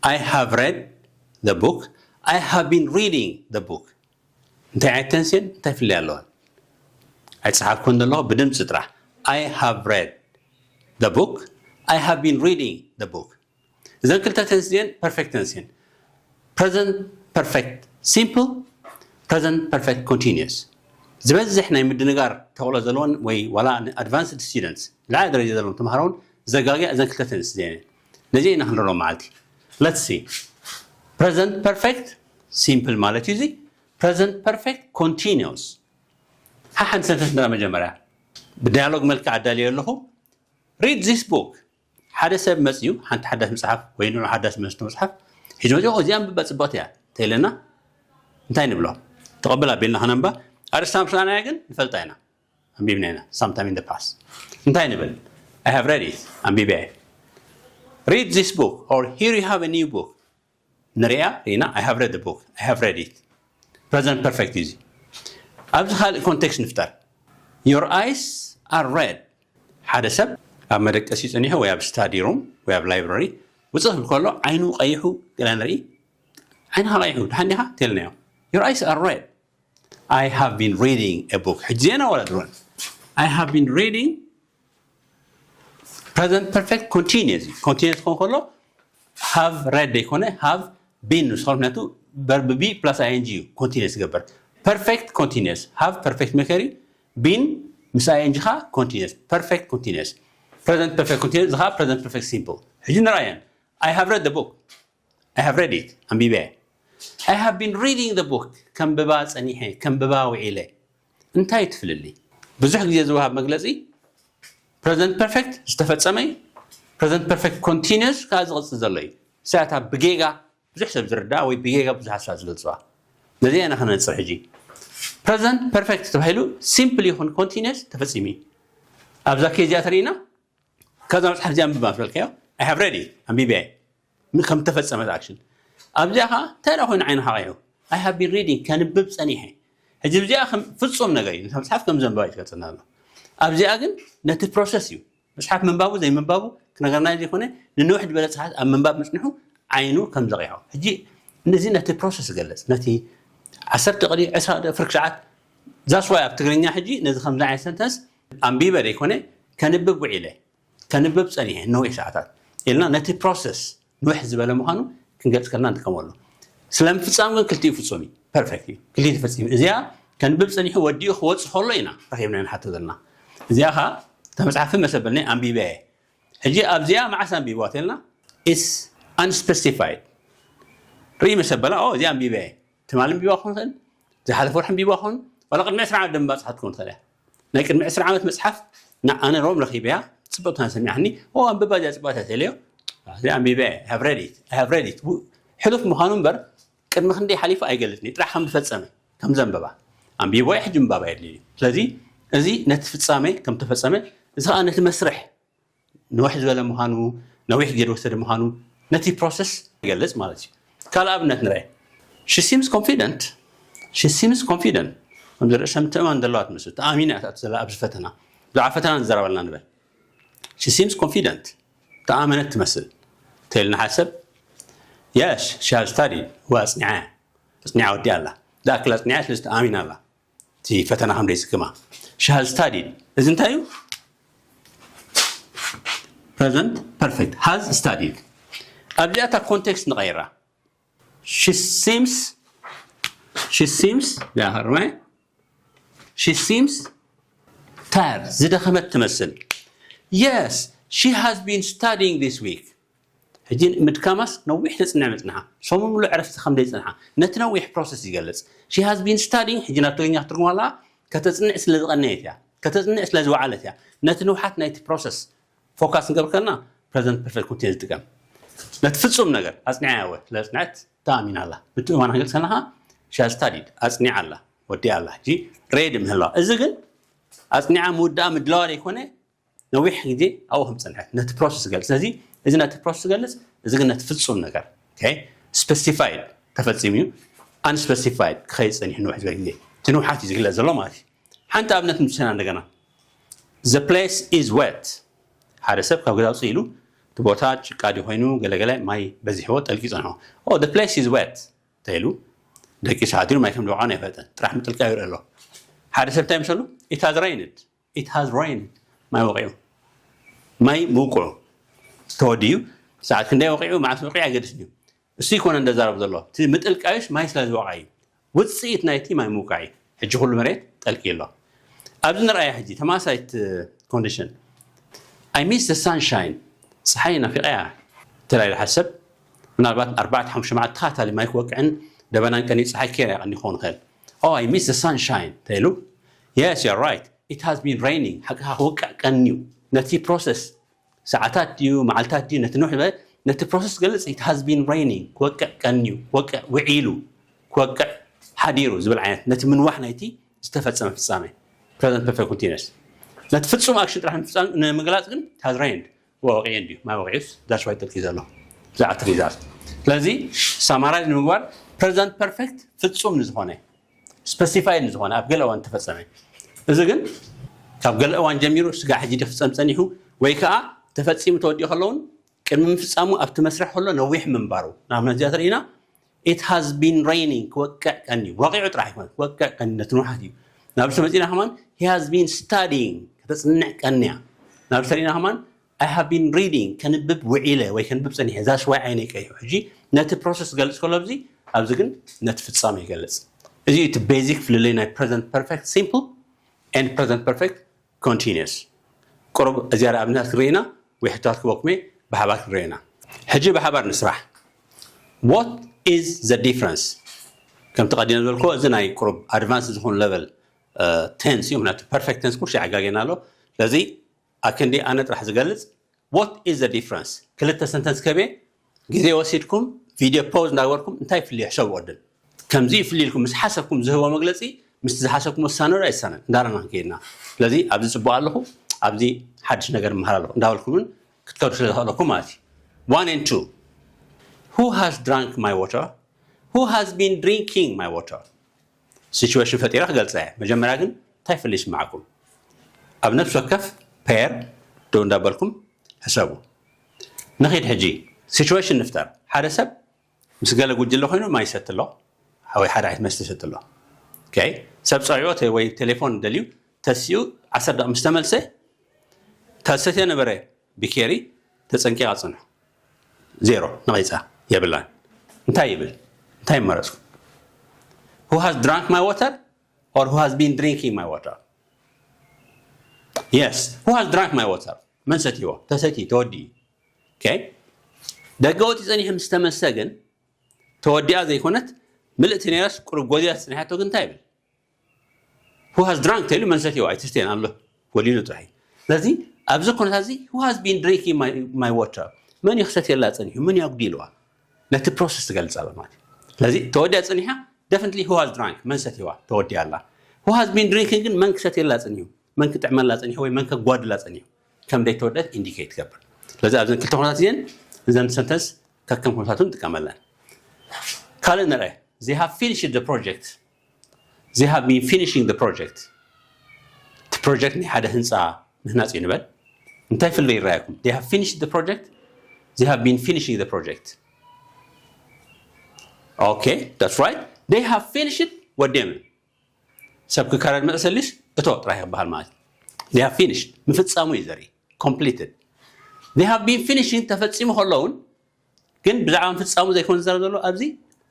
I have read the book. I have been reading the book. እንታይ ዓይነት ተንስየን እንታይ ፍልይ ኣለወን? ኣይፀሓፍኩን ዘለኹ፣ ብድምፂ ጥራሕ። I have read the book. I have been reading the book. እዘን ክልተ ተንስየን perfect ተንስየን። Present perfect simple፣ present perfect continuous። ዝበዝሕ ናይ ምድንጋር ተኽእሎ ዘለዎን ወይ ዋላ advanced students፣ ላዕሊ ደረጃ ዘለዎም ተምሃሮ እውን ዘጋግያ እዘን ክልተ ተንስየን። ነዚ ኢና ክንረሮ መዓልቲ። Let's see. Present perfect simple ማለት እዩ እዚ። Present perfect continuous። ሓሓን ሰንተንስ ንራ መጀመርያ ብዳያሎግ መልክዕ ኣዳልዮ ኣለኹ። Read this book. ሓደ ሰብ መፅዩ ሓንቲ ሓዳሽ መፅሓፍ ወይ ንዑ ሓዳሽ መስቶ መፅሓፍ ሒዙ መፅዩ፣ እዚኣ ኣንብባ ፅብቕቲ እያ ተይለና እንታይ ንብሎ? ተቐብል ኣቢልና ከነንባ። ኣርስታ ምስ ረኣናያ ግን ንፈልጣ ኢና፣ ኣንቢብና ኢና። Sometime in the past እንታይ ንብል? I have read it፣ ኣንቢበ። Read this book or here you have a new book። ንሪኣ ሪና I have read the book፣ I have read it። Present perfect እዩ እዚ። ኣብዚ ካልእ ኮንቴክስት ንፍጠር። Your eyes are red። ሓደ ሰብ ኣብ መደቀሲ ጸኒሑ ወይ ኣብ ስታዲ ሩም ወይ ኣብ ላይብረሪ ውፅእ ክብል ከሎ ዓይኑ ቀይሑ ገለ ንርኢ። ዓይንኻ ቀይሑ ድሓን ዲኻ ተልናዮ። Your eyes are red። I have been reading a book። ሕጂ ዜና ወላ ድሮን። I have been reading። Present perfect continuous እዩ። Continuous ክኾን ከሎ have read ዘይኮነ have been ንስኻልኩም፣ ምክንያቱ verb be plus ing እዩ continuous ዝገብር። Perfect continuous፣ have perfect መከሪ፣ been ምስ ing ኻ continuous፣ perfect continuous። Present perfect continuous፣ እዚ ኸዓ present perfect simple። ሕጂ ንርኣየን። I have read the book። I have read it፣ ኣንቢበ። I have been reading the book፣ ከንብባ ጸኒሐ፣ ከንብባ ውዒለ። እንታይ እዩ እቲ ፍልልይ? ብዙሕ ግዜ ዝወሃብ መግለጺ present perfect ዝተፈጸመ እዩ፣ present perfect continuous ከኣ ዝቕጽል ዘሎ እዩ። ንሳታ ብጌጋ ብዙሕ ሰብ ዝርድኣ ወይ ብጌጋ ብዙሓት ሰባት ዝገልጽዋ። ነዚኣ ኢና ክነንጽር ሕጂ። Present perfect ተባሂሉ ሲምፕል ይኹን ኮንቲኒየስ ተፈጺሙ እዩ። ኣብዛ ኬዝ እዚኣ ተሪእና ካብዛ መጽሓፍ እዚኣ ኣንብባ ምስ በልካዮ፣ I have read it፣ ኣንቢበ እየ፣ ም-፣ ከም ተፈጸመት ኣክሽን። ኣብዚኣ ኸዓ እንታይ ደኣ ኮይኑ ዓይንኻ ቀይሑ? I have been reading፣ ከንብብ ጸኒሐ። ሕጂ ኣብዚኣ ከም ፍጹም ነገር እዩ፣ ነታ መጽሓፍ ከም ዘንበባ እዩ ዝገልጸና ዘሎ። ኣብዚኣ ግን ነቲ ፕሮሰስ እዩ፣ መጽሓፍ ምንባቡ ዘይምንባቡ ክነገርና ዘይኮነ፣ ንንውሕ ዝበለ ሰዓት ኣብ ምንባብ ምጽንሑ ዓይኑ ከም ዘቕይሖ። ሕጂ ነዚ ነቲ ፕሮሰስ ይገልጽ፣ ነቲ ዓሰርተ ደቂቕ፣ ዕስራ ደቂቕ፣ ፍርቂ ሰዓት። That's why ኣብ ትግርኛ ሕጂ ነዚ ከምዚ ዓይነት ሰንተንስ ኣንቢበ ዘይኮነ ከንብብ ውዒለ፣ ከንብብ ጸኒሐ ነዊሕ ሰዓታት ኢልና ነቲ ፕሮሰስ ንውሕ ዝበለ ምዃኑ ክንገልጽ ከለና ንጥቀመሉ። ስለ ምፍጻም ግን ክልቲኡ ፍጹም እዩ፣ ፐርፌክት እዩ፣ ክልቲኡ ተፈጺሙ። እዚኣ ከንብብ ጸኒሑ ወዲኡ ክወጽእ ከሎ ኢና ረኺብና ንሓቶ ዘለና። እዚኣ ኸኣ እታ መጽሓፍ መሰበልኒ ኣንቢበ እየ። ሕጂ ኣብዚኣ መዓስ ኣንቢብዋ ተልና፣ it's unspecified። ርኢ መሰበላ፣ ኦ፣ እዚኣ ኣንቢበ እየ። ትማሊ ኣንቢባ ክኸውን ይኽእል፣ ዝሓለፈ ወርሒ ኣንቢባ ክኸውን፣ ዋላ ቅድሚ ዕስራ ዓመት ደንባ ጽሓት ክኸውን ትኽእል እያ። ናይ ቅድሚ ዕስራ ዓመት መጽሓፍ ንኣነ ሮም ረኺበያ፣ ጽብቕቲ ኮይና ሰሚዓኒ፣ ኦ፣ ኣንብባ እዚኣ ጽብቕቲ እያ ተለዮ፣ እዚኣ ኣንቢበ እየ፣ I have read it፣ I have read it። ው-፣ ሕሉፍ ምዃኑ እምበር ቅድሚ ክንደይ ሓሊፉ ኣይገልጽን እዩ፣ ጥራሕ ከም ዝፈጸመ፣ ከም ዘንበባ። ኣንቢቦ እየ፣ ሕጂ ምንባብ ኣየድልይን እዩ። ስለዚ እዚ ነቲ ፍጻሜ ከም ተፈጸመ፣ እዚ ኸኣ ነቲ መስርሕ ንውሕ ዝበለ ምዃኑ፣ ነዊሕ ግዜ ዝወሰደ ምዃኑ ነቲ ፕሮሰስ ይገልጽ ማለት እዩ። ካልእ ኣብነት ንርአ። She seems confident። She seems confident። ከም ዝርእ ሰብ ምትእምማን ዘለዋ ትመስል። ተኣሚና እያ ትኣቱ ዘላ ኣብዚ ፈተና። ብዛዕባ ፈተና ንዘረበልና ንበል። She seems confident። ተኣመነት ትመስል። ተይልና ሓሰብ። Yes, she has studied። ዋ፣ ኣጽኒዓ እያ። ኣጽኒዓ ወዲኣ ኣላ። ዝኣክል ኣጽኒዓ፣ ስለዚ ተኣሚና ኣላ። እቲ ፈተና ከም ዘይስክማ። She has studied። እዚ እንታይ እዩ? ፕረዘንት ፐርፌክት። Has studied። ኣብዚኣ እታ ኮንቴክስት ንቐይራ። She seems፣ she seems፣ ያ፣ ሃርማይ። She seems tired። ዝደኸመት ትመስል። Yes, she has been studying this week። ሕጂ ምድካማስ ነዊሕ ተጽንዕ ምጽንሓ፣ ሰሙን ሙሉእ ዕረፍቲ ከም ዘይጽንሓ፣ ነቲ ነዊሕ ፕሮሰስ ይገልጽ። She has been studying፣ ሕጂ ናብ ትግርኛ ክትርጉማ ከለኻ፣ ከተጽንዕ ስለ ዝቐነየት እያ፣ ከተጽንዕ ስለ ዝወዓለት እያ። ነቲ ንውሓት ናይቲ ፕሮሰስ ፎካስ ንገብር ከለና፣ ፕረዘንት ፐርፌክት ኮንቲኒየስ ንጥቀም። ነቲ ፍጹም ነገር፣ ኣጽኒዓያ እወ፣ ስለ ዘጽንዐት ተኣሚና ኣላ። ምትእምማን ክንገልጽ ከለና፣ she has studied፣ ኣጽኒዓ ኣላ፣ ወዲኣ ኣላ። ሕጂ ሬዲ ምህላዋ። እዚ ግን ኣጽኒዓ ምውዳኣ ምድላዋ ዘይኮነ፣ ነዊሕ ግዜ ኣብኡ ከም ዝጸንሐት ነቲ ፕሮሰስ ዝገልጽ። ስለዚ እዚ ነቲ ፕሮሰስ ዝገልጽ፣ እዚ ግን ነቲ ፍጹም ነገር። ኦኬ? ስፔሲፋይድ ተፈጺሙ እዩ፣ ኣንስፔሲፋይድ ክኸይድ ጸኒሑ ነዊሕ ዝበለ ግዜ። እቲ ንውሓት እዩ ዝግለጽ ዘሎ ማለት እዩ። ሓንቲ ኣብነት ንውሰና እንደገና። The place is wet። ሓደ ሰብ ካብ ገዛ ውጽእ ኢሉ፣ እቲ ቦታ ጭቃ ድዩ ኮይኑ ገለገለ ማይ በዚሕዎ ጠልቂ ይጸንሖ። Oh, the place is wet ተይሉ ደቂ ሰዓት ኢሉ ማይ ከም ዝወቕዐ ኣይፈልጥን። ጥራሕ ምጥልቃ ይርኢ ኣሎ። ሓደ ሰብ እንታይ ምሰሉ? It has rained. It has rained. ማይ ወቂዑ። ማይ ምውቅዑ ተወዲኡ። ሰዓት ክንደይ ወቂዑ፣ መዓስ ወቂዑ ኣይገድስን እዩ። እሱ ይኮነ እንደዛረብ ዘሎ። እቲ ምጥልቃዩስ ማይ ስለ ዝወቕዐ እዩ። ውፅኢት ናይቲ ማይ ምውቃዕ እዩ። ሕጂ ኩሉ መሬት ጠልቂ ኣሎ። ኣብዚ ንርኣያ ሕጂ ተመሳሳሊት ኮንዲሽን። I miss the sunshine. ፀሓይ ናፊቐያ ተላኢሉ ሓሰብ። ምናልባት ኣርባዕተ ሓሙሽተ መዓልቲ ተኸታታሊ ማይ ክወቅዕን ደበናን ቀንዩ ፀሓይ ከይርኣ ቀኒ ክኸውን ይኽእል። Oh, I miss the sunshine ተይሉ። Yes, you're right. It has been raining. ሓቅኻ ክወቅዕ ቀንዩ። ነቲ ፕሮሰስ ሰዓታት ድዩ መዓልታት ድዩ ነቲ ንውሕ ዝበለ ነቲ ፕሮሰስ ገልጽ። It has been raining። ክወቅዕ ቀንዩ፣ ክወቅዕ ውዒሉ፣ ክወቅዕ ሓዲሩ ዝብል ዓይነት ነቲ ምንዋሕ ናይቲ ዝተፈጸመ ፍጻሜ present perfect continuous። ነቲ ፍጹም ኣክሽን ጥራሕ ንምፍጻም ንምግላጽ ግን it has rained። ወቂዑ እንድዩ፣ ማይ ወቂዑስ that's why ጥልቂ ዘሎ ብዛዕባ እቲ ሪዛልት። ስለዚ ሳማራይዝ ንምግባር present perfect ፍጹም ንዝኾነ ስፐሲፋይድ ንዝኾነ ኣብ ገለ እዋን ተፈጸመ። እዚ ግን ካብ ገለ እዋን ጀሚሩ ስጋዕ ሕጂ ድዩ ክፍጸም ጸኒሑ ወይ ከኣ ተፈጺሙ ተወዲኡ ከለውን ቅድሚ ምፍጻሙ ኣብቲ መስርሕ ከሎ ነዊሕ ምንባሩ ንኣብነት እዚኣ ተርእይና it has been raining ክወቅዕ ቀንዩ ወቂዑ ጥራሕ ይኮነ ክወቅዕ ቀንዩ ነቲ ንውሓት እዩ። ናብ ርእሲ መጺና ከማን he has been studying ከተጽንዕ ቀንያ ናብ ርእሲ ተርእይና ከማን I have been reading ከንብብ ውዒለ ወይ ከንብብ ጸኒሐ that's why ዓይነይ ቀይሑ። ሕጂ ነቲ ፕሮሰስ ዝገልጽ ከሎ ኣብዚ ኣብዚ ግን ነቲ ፍጻመ ይገልጽ። እዚ እቲ ቤዚክ ፍልልይ ናይ present perfect simple and present perfect continuous። ቁሩብ እዚኣ ኣብነት ክርኢና ወይ ሕቶታት ክበኩም እየ ብሓባር ክንርኢና። ሕጂ ብሓባር ንስራሕ። What is the difference? ከምቲ ቀዲመ ዝበልኩዎ እዚ ናይ ቁሩብ ኣድቫንስ ዝኾኑ ለቨል ቴንስ እዩ። ምክንያቱ perfect tense ቁርሺ ይዓጋገና ኣሎ። ስለዚ ኣክንዲ ኣነ ጥራሕ ዝገልጽ what is the difference? ክልተ ሰንተንስ ከቤ ግዜ ወሲድኩም ቪድዮ ፖዝ እንዳገበርኩም እንታይ ይፍልዮ ሕሰቡ ቅድም። ከምዚ ይፍልልኩም ምስ ሓሰብኩም ዝህቦ መግለጺ ምስቲ ዝሓሰብኩም ወሳነ ዶ ኣይሳነን እንዳረና ከይድና። ስለዚ ኣብዚ ጽቡቕ ኣለኹ፣ ኣብዚ ሓድሽ ነገር ምሃር ኣለኹ እንዳበልኩምን ክትከዱ ስለ ዝኽእለኩም ማለት እዩ። One and two. Who has drunk my water? Who has been drinking my water? ሲቹዌሽን ፈጢረ ክገልጸ እየ። መጀመርያ ግን እንታይ ፍልይ ይስምዓኩም? ኣብ ነፍሲ ወከፍ ፔር ደው እንዳበልኩም ሕሰቡ። ንኺድ ሕጂ ሲቹዌሽን ንፍጠር። ሓደ ሰብ ምስ ገለ ጉጅለ ኮይኑ ማይ ይሰቲ ኣሎ፣ ወይ ሓደ ዓይነት መስተ ይሰቲ ኣሎ። ኦኬ፣ ሰብ ጸውዕዎ ወይ ቴሌፎን ደልዩ ተሲኡ ዓሰርተ ደቂቕ ምስ ተመልሰ ተሰትዮ ነበረ ቢኬሪ ተጸንቂቓ ጽንሑ። ዜሮ ነቒጻ የብላን። እንታይ ይብል? እንታይ ይመረጽኩ? Who has drunk my water or who has been drinking my water? Yes, who has drunk my water? መን ሰትይዎ? ተሰትዩ፣ ተወዲኡ። ኦኬ፣ ደገ ወጺኡ ጸኒሑ ምስ ተመልሰ ግን ተወዲኣ ዘይኮነት ምልእቲ ነይራስ ቁሩብ ጎዲላ ተጸኒሓቶ ግን እንታይ ይብል? Who has drunk ተይሉ መን ሰትይዋ ኣይትስተየን ኣሎ ጎዲሉ ጥራሕ እዩ። ስለዚ ኣብዚ ኩነታት እዚ who has been drinking my, my water መን እዩ ክሰትየላ ጸኒሑ መን እዩ ኣጉዲልዋ ነቲ ፕሮሰስ ትገልጽ ኣላ ማለት እዩ። ስለዚ ተወዲኣ ጸኒሓ definitely who has drunk መን ሰትይዋ ተወዲኣ ኣላ። Who has been drinking ግን መን ክሰትየላ ጸኒሑ መን ክጥዕመላ ጸኒሑ ወይ መን ከጓድላ ጸኒሑ ከም ዘይተወደአት ኢንዲኬት ትገብር። ስለዚ ኣብዘን ክልተ ኩነታት እዚአን እዘን ሰንተንስ ከከም ኩነታቱ ንጥቀመለን። ካልእ ንርአ። They have finished the project. They have been finishing the project. እቲ ፕሮጀክት ናይ ሓደ ህንፃ ምህናፅ እዩ ንበል። እንታይ ፍልልይ ይረኣየኩም? They have finished the project. They have been finishing the project. Okay, that's right. They have finished ወዲኦም እዮም። ሰብ ክካረድ መእሰሊስ እቶ ጥራሕ ይበሃል ማለት እዩ። They have finished ምፍፃሙ እዩ ዘርኢ completed። They have been finishing ተፈፂሙ ከለውን ግን ብዛዕባ ምፍፃሙ ዘይኮን ዝዛረብ ዘሎ ኣብዚ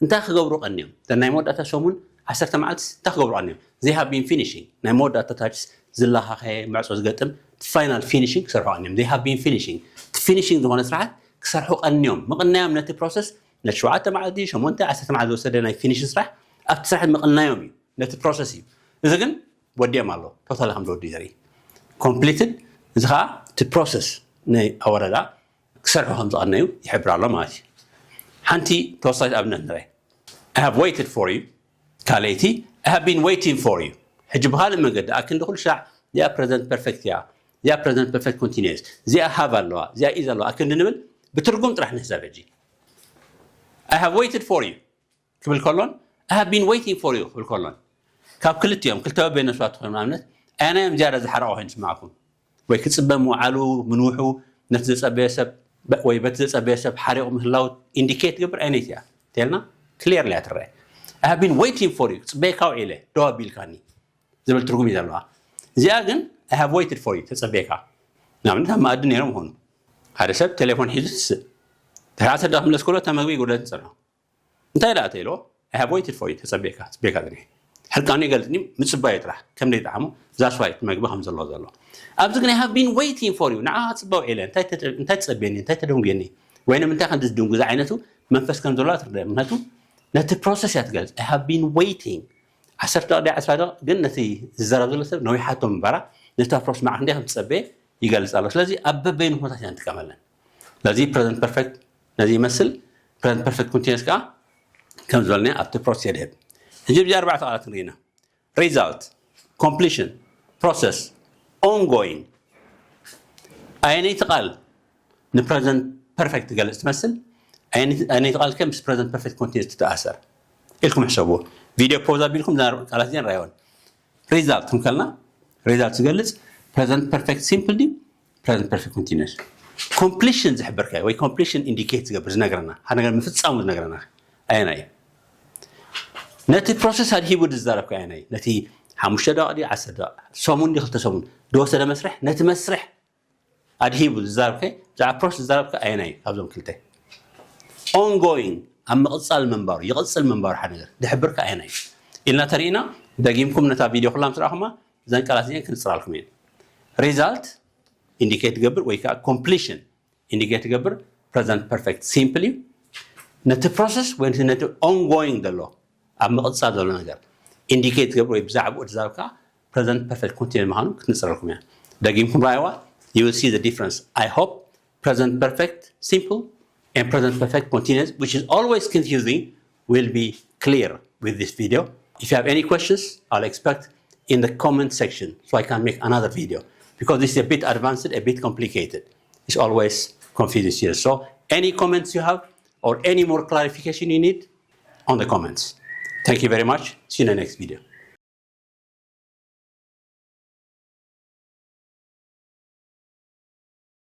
እንታይ ክገብሩ ቀንዮም ናይ መወዳእታ ሰሙን ዓሰርተ መዓልቲ እንታይ ክገብሩ ቀንዮም they have been finishing ናይ መወዳእታ ታች ዝለኻኸየ መዕፆ ዝገጥም ፋይናል ፊኒሽንግ ክሰርሑ ቀንዮም they have been finishing እቲ ፊኒሽንግ ዝኾነ ስርሓት ክሰርሑ ቀንዮም ምቕናዮም ነቲ ፕሮሰስ ነቲ ሸውዓተ መዓልቲ ሸሞንተ ዓሰርተ መዓልቲ ዝወሰደ ናይ ፊኒሽን ስራሕ ኣብቲ ስራሕ ምቕናዮም እዩ ነቲ ፕሮሰስ እዩ እዚ ግን ወዲኦም ኣሎ ቶታሊ ከም ዝወዱ ዘርኢ ኮምፕሊትድ እዚ ከዓ እቲ ፕሮሰስ ናይ ኣወረዳ ክሰርሑ ከም ዝቐነዩ ይሕብር ኣሎ ማለት እዩ ሓንቲ ተወሳይት ኣብነት ንረ I have waited for you ካልኣይቲ I have been waiting for you ሕጂ ብካልእ መንገዲ ኣክንዲ ኩሉ ሻዕ እዚኣ ፕረዘንት ፐርፌክት እያ እዚኣ ፕረዘንት ፐርፌክት ኮንቲኒስ እዚኣ ሃቭ ኣለዋ እዚኣ ኢዝ ኣለዋ ኣክንዲ ንብል ብትርጉም ጥራሕ ንሕሰብ ሕጂ I have waited for you ክብል ከሎን I have been waiting for you ክብል ከሎን ካብ ክልቲኦም ክልተ በበይነ ሰባት ትኾኑ ንኣብነት ኣየናዮም ዝያዳ ዝሓረቐ ኮይኑ ስማዕኩም ወይ ክፅበ ምውዓሉ ምንውሑ ነቲ ዘፀበየ ሰብ ወይ በቲ ዘጸበየ ሰብ ሓሪቑ ምህላው ኢንዲኬት ትገብር ኣይነይቲ እያ? ተልና ክሊርሊ እያ ትረአ። I have been waiting for you፣ ጽበየካ ውዒለ ደው ኣቢልካኒ ዝብል ትርጉም እዩ ዘለዋ። እዚኣ ግን I have waited for you፣ ተጸበየካ። ንኣብነት ኣብ መኣዲ ነይሮም ይኾኑ፣ ሓደ ሰብ ቴሌፎን ሒዙ ትስእ፣ ድሕሪ ዓሰርተ ደቂቕ ክምለስ ከሎ እታ መግቢ ይጎደለት ትጸንሖ። እንታይ ደኣ ተይሎ? I have waited for you፣ ተጸበየካ፣ ጽበየካ ዝኒሄ። ሕርቃኑ ይገልጽኒ፣ ምጽባዩ ጥራሕ ከም ዘይጠዓሞ፣ that's why እቲ መግቢ ከም ዘሎ ዘሎ። ኣብዚ ግን I have been waiting for you፣ ንዓኻ ክጽበ ውዒለ፣ እንታይ ትጸብየኒ፣ እንታይ ተደንጉየኒ፣ ወይ ንምንታይ ከም ዝድንጉ ዝዓይነቱ መንፈስ ከም ዘሎ ትርዳእ። ምክንያቱ ነቲ ፕሮሰስ እያ ትገልጽ። I have been waiting ዓሰርተ ደቂቕ ድያ ዕስራ ደቂቕ፣ ግን ነቲ ዝዛረብ ዘሎ ሰብ ነዊሓቶ ምንባራ፣ ነታ ፕሮሰስ መዓር ክንደይ ከም ትጸበየ ይገልጽ ኣሎ። ስለዚ ኣብ በበይኑ ኩነታት ኢና ንጥቀመለን። ስለዚ ፕረዘንት ፐርፌክት ነዚ ይመስል። ፕረዘንት ፐርፌክት ኮንቲኒስ ከዓ ከም ዝበልናዮ ኣብቲ ፕሮሰስ የድህብ። ሕጂ ብዚ ኣርባዕተ ቃላት ንርኢና። ሪዛልት፣ ኮምፕሊሽን፣ ፕሮሰስ፣ ኦንጎይንግ። ኣየነይቲ ቃል ንፕረዘንት ፐርፌክት ትገልጽ ትመስል? ኣየነይቲ ቃል ከ ምስ ፕረዘንት ፐርፌክት ኮንቲኒስ ትተኣሰር? ኢልኩም ሕሰብዎ። ቪድዮ ፖዝ ኣቢልኩም እዛ ቃላት እዚን ራይወን። ሪዛልት ክንከልና ሪዛልት ዝገልጽ ፕረዘንት ፐርፌክት ሲምፕል ድዩ ፕረዘንት ፐርፌክት ኮንቲኒስ? ኮምፕሊሽን ዝሕብር ከ ወይ ኮምፕሊሽን ኢንዲኬት ዝገብር ዝነግረና ሓደ ነገር ምፍጻሙ ዝነግረና ኣየናይ እዩ? ነቲ ፕሮሰስ ኣድሂቡ ዝዛረብ ከ ኣየናይ? ነቲ ሓሙሽተ ደቂቕ ድዩ ዓሰርተ ደቂቕ፣ ሰሙን ድዩ ክልተ ሰሙን ዝወሰደ መስርሕ፣ ነቲ መስርሕ ኣድሂቡ ዝዛረብ ከ ብዛዕባ ፕሮሰስ ዝዛረብ ከ ኣየናይ እዩ ካብዞም ክልተ? ኦንጎይንግ፣ ኣብ ምቕጻል ምንባሩ፣ ይቕጽል ምንባሩ ሓደ ነገር ዝሕብር ከ ኣየናይ እዩ ኢልና ተሪእና፣ ደጊምኩም ነታ ቪድዮ ኩላ ምስ ረኣኹማ እዘን ቃላት እዚአን ክንጽራልኩም እየን። ሪዛልት ኢንዲኬት ትገብር ወይ ከዓ ኮምፕሊሽን ኢንዲኬት ትገብር ፕረዘንት ፐርፌክት ሲምፕል እዩ። ነቲ ፕሮሰስ ወይ ነቲ ኦንጎይንግ ዘሎ ኣብ ምቕጻል ዘሎ ነገር ኢንዲኬት ትገብር ወይ ብዛዕባኡ ትዛረብ ከዓ ፕረዘንት ፐርፌክት ኮንቲኒስ ምዃኑ ክትንጽረልኩም እያ። ደጊምኩም ረኣይዋ፣ you will see the difference. I hope present perfect simple and present perfect continuous, which is always confusing, will be clear with this video. If you have any questions, I'll expect in the comment section so I can make another video, because this is a bit advanced, a bit complicated. It's always confusing here. So any comments you have or any more clarification you need, on the comments. Thank you very much. See you in the next video.